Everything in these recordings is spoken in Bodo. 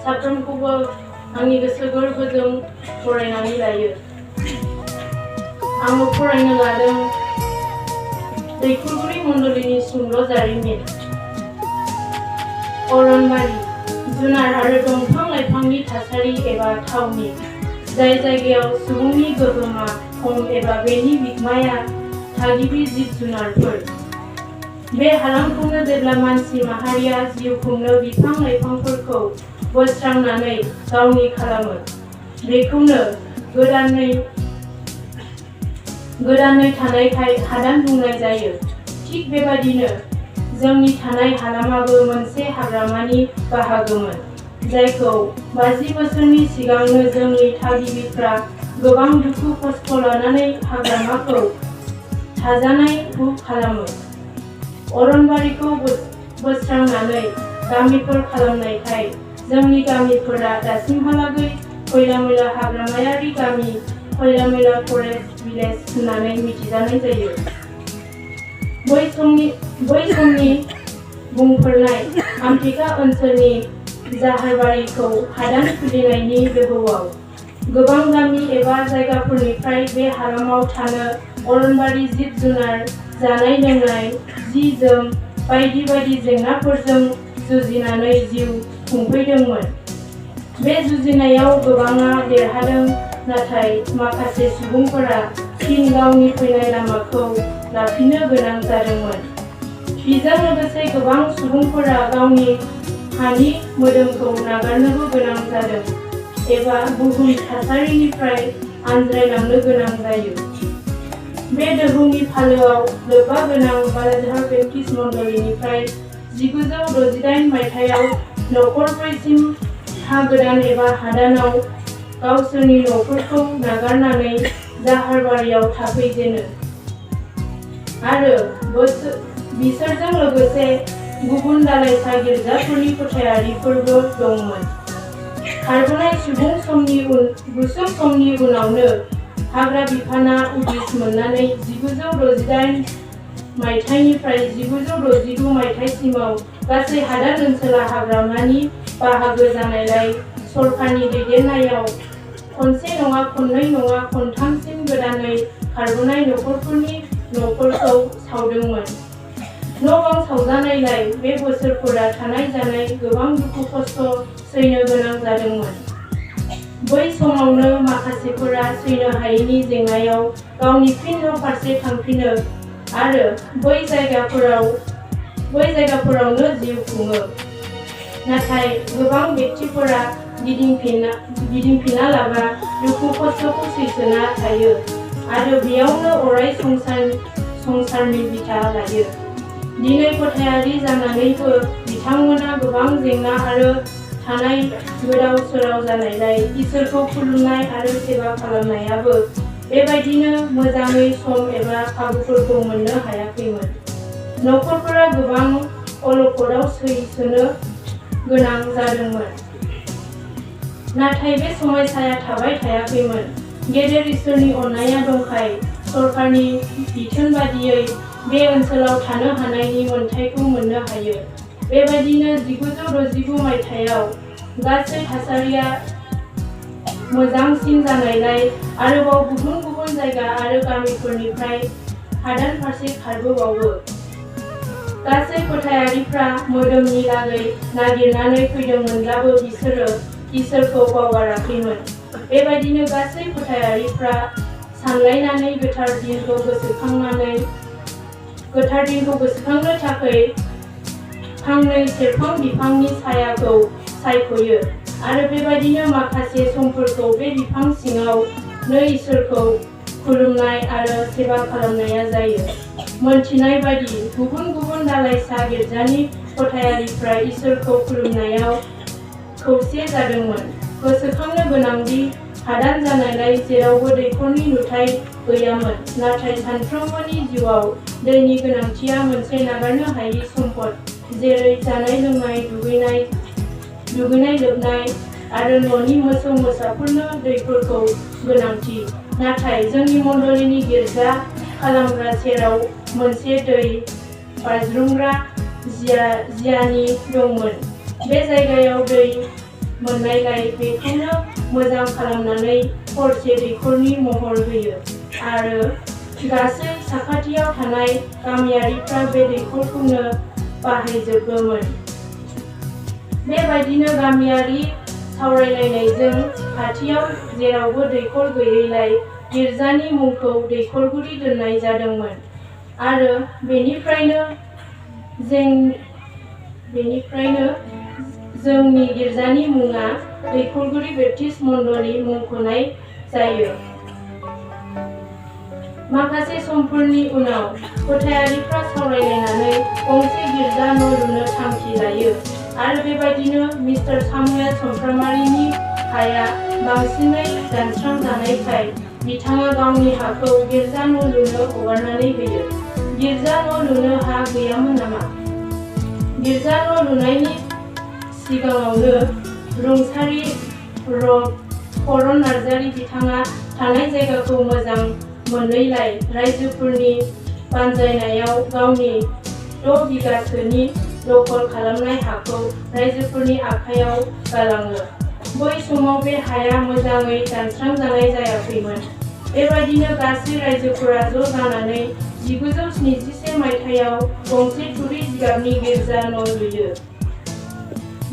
साफ्रोमखौबो आंनि गोसो गोरबोजों बरायनानै लायो। आङो फरायनो लादों दैखरगुरि मन्दलिनि सुंद' जारिमिन। अरनबारि, जुनार आरो दंफां लाइफांनि थासारि एबा थावनि, जाय जायगायाव सुबुंनि गोहोमा खम एबा बेनि बिगोमाया थागिबि जिब जुनारफोर। बे हालामखौनो जेब्ला मानसि माहारिया जिउ खुंनो बिफां लाइफांफोरखौ बोस्रांनानै गावनि खालामो, बेखौनो गोदानै थानायखाय हादान बुंनाय जायो। थिग बेबादिनो जोंनि थानाय हालामाबो मोनसे हाग्रामानि बाहागोमोन, जायखौ 50 बोसोरनि सिगांनो जोंनि थागिबिफ्रा गोबां दुखु खस्थ' लानानै हाग्रामाखौ थाजानाय खालामो। अरनबारिखौ बोस्रांनानै गामिफोर खालामनायखाय जोंनि गामिफोरा दासिमहालागै खयलामयला हाग्रामायारि गामि, खयलामयला फरेस्ट भिलेज होननानै मिथिजानाय जायो। बै समनि बुंफोरनाय आमटेका ओनसोलनि जाहारबारिखौ हादान खुलिनायनि दोहौआव गोबां गामि एबा जायगाफोरनिफ्राय बे हालामाव थानो अरनबारि जिब जुनार, जानाय लोंनाय, जि जोम बायदि बायदि जेंनाफोरजों जुजिनानै जिउ खुंफैदोंमोन। बे जुजिनायाव गोबाङा देरहादों, नाथाय माखासे सुबुंफोरा फिन गावनि फैनाय लामाखौ लाफिननो गोनां जादोंमोन। बेजों लोगोसे गोबां सुबुंफोरा गावनि हानि मोदोमखौ नागारनोबो गोनां जादों एबा बुहुम थासारिनिफ्राय आनज्रायलांनो गोनां जायो। बे दोहौनि फालोआव लोब्बा गोनां बालाझार बेप्टिस्ट मण्डलीनिफ्राय 1968 मायथाइयाव नखरब्रैसिम हा गोदान एबा हादानाव गावसोरनि न'फोरखौ नागारनानै जाहारबारियाव थाफैजेनो आरो बिसोरजों लोगोसे गुबुन दालाइसा गिर्जाफोरनि फोथायारिफोरबो दंमोन। खारबोनाय गुसुं समनि उनावनो हाग्रा बिफाना उदिस मोननानै 1968 मायथाइनिफ्राय 1969 मायथाइसिमाव गासै हादान ओनसोला हाग्रामानि बाहागो जानायलाय सरकारनि दैदेननायाव खनसे नङा खननै नङा खनथामसिम गोदानै खारबोनाय नखरफोरनि न'फोरखौ सावदोंमोन। न' बां सावजानायलाय बे बोसोरफोरा थानाय जानाय गोबां दुखु खस्थ' सैनो गोनां जादोंमोन। बै समावनो माखासेफोरा सैनो हायैनि जेंनायाव गावनि फिन न' फारसे थांफिनो आरो बै जायगाफोरावनो जिउ खुङो। नाथाय गोबां व्यक्तिफोरा गिदिंफिना लाबा दुखु खस्थ'खौ सैसोना थायो आरो बेयावनो अराय संसारनि बिथा लायो। दिनै फोथायारि जानानैबो बिथांमोना गोबां जेंना आरो थानाय गोदाव सोराव जानायलाय इसोरखौ खुलुमनाय आरो सेबा खालामनायाबो बेबायदिनो मोजाङै सम एबा खाबुफोरखौ मोननो हायाखैमोन। नखरफोरा गोबां अलखदाव सैसोनो गोनां जादोंमोन। नाथाय बे समयसाया थाबाय थायाखैमोन। गेदेर इसोरनि अननाया दंखाय सरकारनि बिथोन बादियै बे ओनसोलाव थानो हानायनि मोनथायखौ मोननो हायो। बेबायदिनो 1969 मायथाइयाव गासै थासारिया मोजांसिन जानायलाय आरोबाव गुबुन गुबुन जायगा आरो गामिफोरनिफ्राय हादान फारसे खारबोबावो। गासै फोथायारिफ्रा मोदोमनि लागै नागिरनानै फैदोंमोनब्लाबो बिसोरो इसोरखौ बावगाराखैमोन। बेबायदिनो गासै फोथायारिफ्रा सानलायनानै गोथार दिनखौ गोसोखांनो थाखाय फांनै सेरफां बिफांनि सायाखौ सायख'यो आरो बेबायदिनो माखासे समफोरखौ बे बिफां सिङावनो इसोरखौ खुलुमनाय आरो सेबा खालामनाया जायो। मोनथिनाय बायदि गुबुन गुबुन दालाइसा गिर्जानि फोथायारिफ्रा इसोरखौ खुलुमनायाव खौसे जादोंमोन। गोसोखांनो गोनांदि हादान जानायलाय जेरावबो दैखरनि नुथाय गैयामोन, नाथाय सानफ्रोमबोनि जिउआव दैनि गोनांथिया मोनसे नागारनो हायै सम्पद, जेरै जानाय लोंनाय, दुगैनाय लोबनाय आरो न'नि मोसौ मोसाफोरनो दैफोरखौ गोनांथि। नाथाय जोंनि मण्डलीनि गिर्जा खालामग्रा सेराव मोनसे दै बाज्रुमग्रा जियानि दंमोन। बे जायगायाव दै मोननायलाय बेखौनो मोजां खालामनानै हरसे दैखरनि महर होयो आरो गासै साखाथियाव थानाय गामियारिफ्रा बे दैखरखौनो बाहायजोबोमोन। बेबायदिनो गामियारि सावरायलायनायजों खाथियाव जेरावबो दैखर गैयैलाय गिर्जानि मुंखौ दैखरगुरि दोननाय जादोंमोन आरो बेनिफ्रायनो जोंनि गिर्जानि मुङा दैखरगुरि बेप्टिस्ट मण्डली मुंख'नाय जायो। माखासे समफोरनि उनाव फोथायारिफ्रा सावरायलायनानै गंसे गिर्जा न' लुनो थांखि लायो आरो बेबायदिनो मिस्टार सामुएल समफ्रामारिनि हाया बांसिनै दानस्रांजानायखाय बिथाङा गावनि हाखौ गिर्जा न' लुनो हगारनानै होयो। गिर्जा न' लुनो हा गैयामोन नामा? गिर्जा न' लुनायनि सिगाङावनो रुंसारि करन नार्जारी बिथाङा थानाय जायगाखौ मोजां मोनैलाय रायजोफोरनि बानजायनायाव गावनि 6 बिगासोनि दखल खालामनाय हाखौ रायजोफोरनि आखायाव गालाङो। बै समाव बे हाया मोजाङै दानस्रांजानाय जायाखैमोन। बेबायदिनो गासै रायजोफोरा ज' जानानै 1971 मायथाइयाव गंसे थुरि जिगाबनि गिर्जा न' लुयो।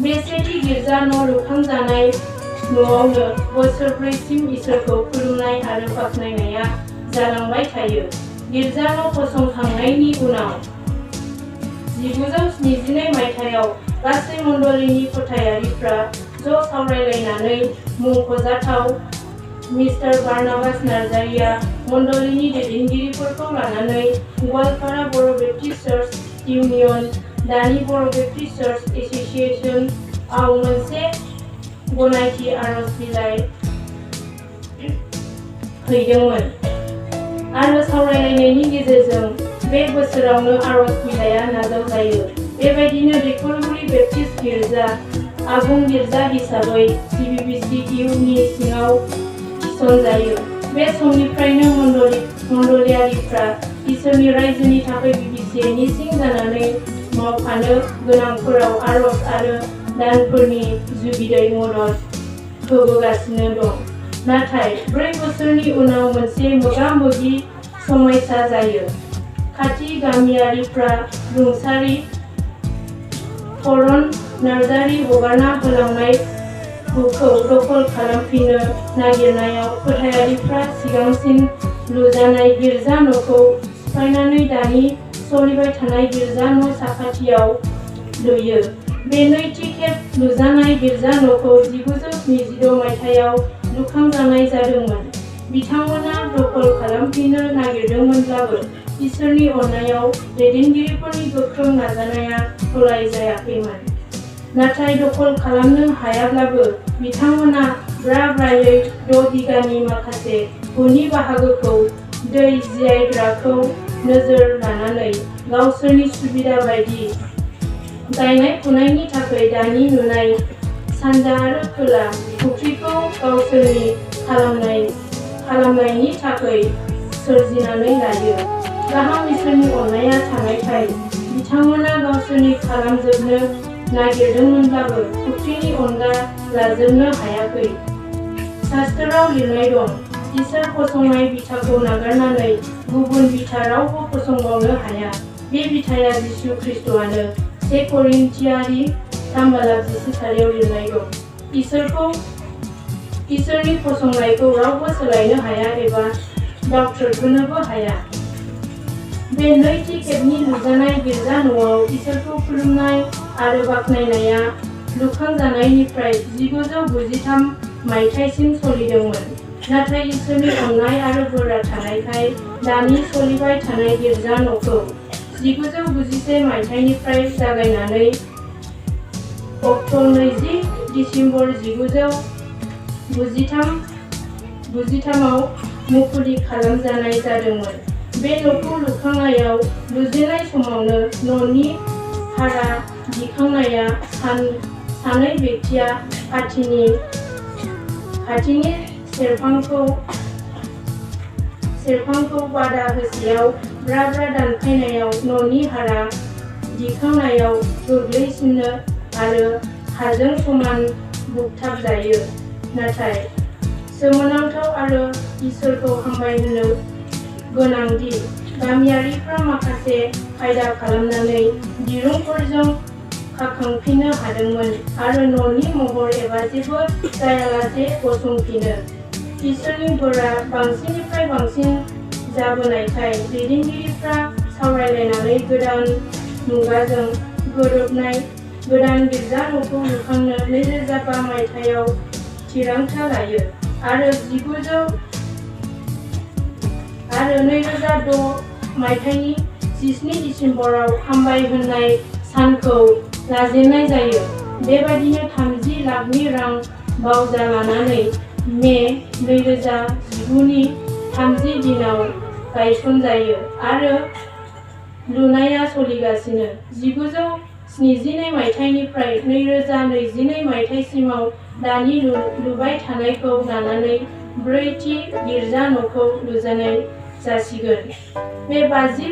बे सेथि गिर्जा न' लुखांजानाय न'आवनो बोसोरब्रैसिम इसोरखौ खुलुमनाय आरो बाख्नायनाया जालांबाय थायो। गिर्जा न' फसंखांनायनि उनाव 1972 मायथाइयाव गासै मण्डलीनि फोथायारिफ्रा ज' सावरायलायनानै मुंख'जाथाव मिस्टार बार्नाबास नार्जारीया मण्डलीनि दैदेनगिरिफोरखौ लानानै गवालपारा बर' बेप्टिस्ट चार्च इउनियन दानि बर' बेप्टिस्ट चार्च एस'सिएशन आव मोनसे गनायथि आर'ज बिलाइ हैदोंमोन आरो सावरायलायनायनि गेजेरजों बे बोसोरावनो आर'ज बिलाइया नाजावजायो। बेबायदिनो दैखरगुरि बेप्टिस्ट गिर्जा आबुं गिर्जा हिसाबै CBBC नि सिङाव थिसनजायो। बे समनिफ्रायनो मण्डलियारिफ्रा इसोरनि रायजोनि थाखाय BBC नि सिं जानानै मावफानो गोनांफोराव आर'ज आरो दानफोरनि जुबिदै मदद होबोगासिनो दं। नाथाय 4 बोसोरनि उनाव मोनसे मोगा-मोगि समयसा जायो। खाथि गामियारिफ्रा रुंसारि करन नार्जारी हगारना होलांनाय हुखौ दखल खालामफिननो नागिरनायाव फोथायारिफ्रा सिगांसिन लुजानाय गिर्जा न'खौ सिफायनानै दानि सोलिबाय थानाय गिर्जा न' साखाथियाव लुयो। बे नैथि खेब लुजानाय गिर्जा न'खौ 1972 मायथाइयाव लुखांजानाय जादोंमोन। बिथांमोना दखल खालामफिननो नागिरदोंमोनब्लाबो इसोरनि अननायाव दैदेनगिरिफोरनि गोख्रों नाजानाया थलाय जायाखैमोन। नाथाय दखल खालामनो हायाब्लाबो बिथांमोना ब्रायै 6 बिगानि माखासे हुनि बाहागोखौ दै जिरायग्राखौ नोजोर लानानै गावसोरनि सुबिदा बायदि गायनाय-फुनायनि थाखाय दानि नुनाय सानजा आरो खोला फुख्रिखौ गावसोरनि खालामनायनि थाखाय सोरजिनानै लायो। गाहाम इसोरनि अननाया थानायखाय बिथांमोना गावसोरनि खालामजोबनो नागिरदोंमोनब्लाबो फुख्रिनि अनगा लाजोबनो हायाखै। शास्त्राव लिरनाय दं, इसोर फसंनाय बिथाखौ नागारनानै गुबुन बिथा रावबो फसंबावनो हाया। बे बिथाया जिसु ख्रीष्टआनो। 1 करिन्थियारि 3:14 लिरनाय दं। इसोरनि फसंनायखौ रावबो सोलायनो हाया एबा दावथ्रोदहोनोबो हाया। बे नैथि खेबनि लुजानाय गिर्जा न'आव इसोरखौ खुलुमनाय आरो बाख्नायनाया लुखांजानायनिफ्राय 1993 मायथाइसिम सोलिदोंमोन। नाथाय इसोरनि अननाय आरो बोरआ थानायखाय दानि सोलिबाय थानाय गिर्जा न'खौ 1991 मायथाइनिफ्राय जागायनानै अक्ट' 20 दिसेम्बर 1993 आव मुखुलि खालामजानाय जादोंमोन। बे न'खौ लुखांनायाव लुजेननाय समावनो न'नि हारा दिखांनाया सानै व्यक्तिया खाथिनि सेरफांखौ बादा होसेयाव ब्रा दानफायनायाव न'नि हारा दिखांनायाव गोग्लैसिनो आरो हाजों समान बुगथाबजायो। नाथाय सोमोनांथाव आरो इसोरखौ हामबायहोनो गोनांदि गामियारिफ्रा माखासे खायदा खालामनानै दिरुंफोरजों खाखांफिननो हादोंमोन आरो न'नि महर एबा जेबो जायालासे गसंफिनो। इसोरनि बोरा बांसिननिफ्राय बांसिन जाबोनायखाय दैदेनगिरिफ्रा सावरायलायनानै गोदान मुगाजों गोरोबनाय गोदान गिर्जा न'खौ लुखांनो 2005 मायथाइयाव थिरांथा लायो आरो 2006 मायथाइनि 17 दिसेम्बराव हामबायहोनाय सानखौ लाजेननाय जायो। बेबायदिनो 30 लाखनि रां बावजा लानानै मे 2019 नि 30 दिनाव गायसनजायो आरो लुनाया सोलिगासिनो। 1972 मायथाइनिफ्राय 2022 मायथाइसिमाव दानि लुबाय थानायखौ लानानै 4थि गिर्जा न'खौ लुजानाय जासिगोन। बे 50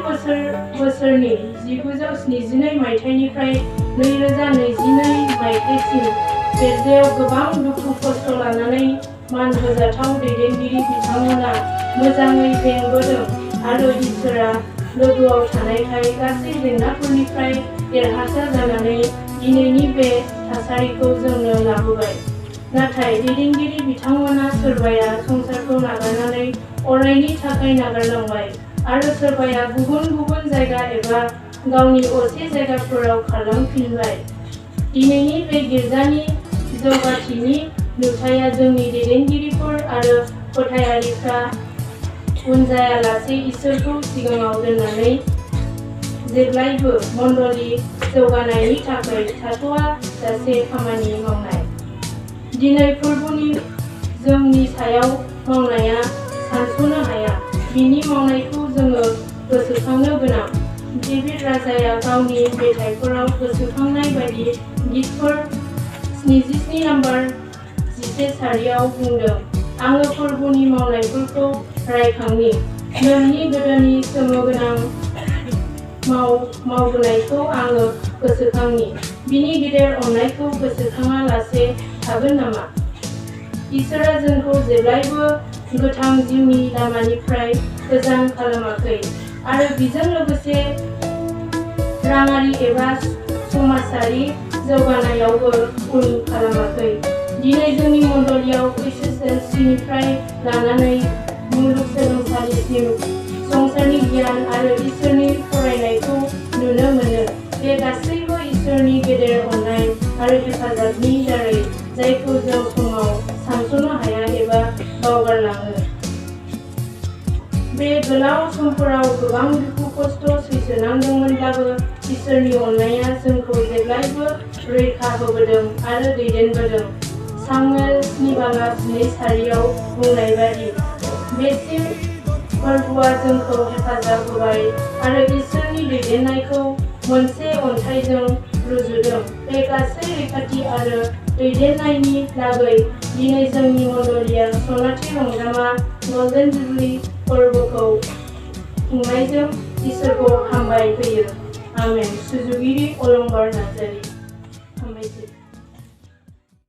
बोसोरनि 1972 मायथाइनिफ्राय 2022 मायथाइसिम गिर्जायाव गोबां दुखु खस्थ' लानानै मान होजाथाव दैदेनगिरि बिथांमोना मोजाङै बेंबोदों आरो इसोरा लोगोआव थानायखाय गासै जेंनाफोरनिफ्राय देरहासार जानानै दिनैनि बे थासारिखौ जोंनो लाबोबाय। नाथाय दैदेनगिरि बिथांमोना सोरबाया संसारखौ नागारनानै अरायनि थाखाय नागारलांबाय आरो सोरबाया गुबुन गुबुन जायगा एबा गावनि असे जायगाफोराव खारलांफिनबाय। दिनैनि बे गिर्जानि जौगाथिनि नुथाया जोंनि दैदेनगिरिफोर आरो फोथायारिफ्रा उन जायालासे इसोरखौ सिगाङाव दोननानै जेब्लायबो मण्डली जौगानायनि थाखाय थाथ'आ जासे खामानि मावनाय। दिनै फोरबोनि जोंनि सायाव मावनाया सानस'नो हाया। बिनि मावनायखौ जोङो गोसोखांनो गोनां। डेभिड राजाया गावनि मेथाइफोराव गोसोखांनाय बायदि गितफोर 77 नम्बर 11 सारियाव बुंदों, आङो फोरबोनि मावनायफोरखौ रायखांनि, नोंनि गोदोनि सोमोगोनां मावबोनायखौ आङो गोसोखांनि, बिनि गेदेर अननायखौ गोसोखाङालासे थागोन नामा? इसोरा जोंखौ जेब्लायबो गोथां जिउनि लामानिफ्राय गोजान खालामाखै आरो बेजों लोगोसे राङारि एबा समाजारि जौगानायावबो उन खालामाखै। दिनै जोंनि मण्डलीयाव एसएसएलसिनिफ्राय लानानै मुलुगसोलोंसालिसिम संसारनि गियान आरो इसोरनि फरायनायखौ नुनो मोनो। बे गासैबो इसोरनि गेदेर अननाय आरो हेफाजाबनि दारै, जायखौ जों समाव सानस'नो हाया एबा बावगारलाङो। बे गोलाव समफोराव गोबां दुखु खस्थ' सैसोनांदोंमोनब्लाबो इसोरनि अननाया जोंखौ जेब्लायबो रैखा होबोदों आरो दैदेनबोदों। सामुएल 2:2 सारियाव बुंनाय बादि, बेसिम फोरबोआ जोंखौ हेफाजाब होबाय आरो इसोरनि दैदेननायखौ मोनसे अन्थाइजों रुजुदों। बे गासै रैखाथि आरो दैदेननायनि लागै दिनै जोंनि मण्डलीया सनाथि रंजामा गल्डेन जुबली फोरबोखौ खुंनायजों इसोरखौ हामबाय होयो। आमेन। सुजुगिरि अलंबार नार्जारी।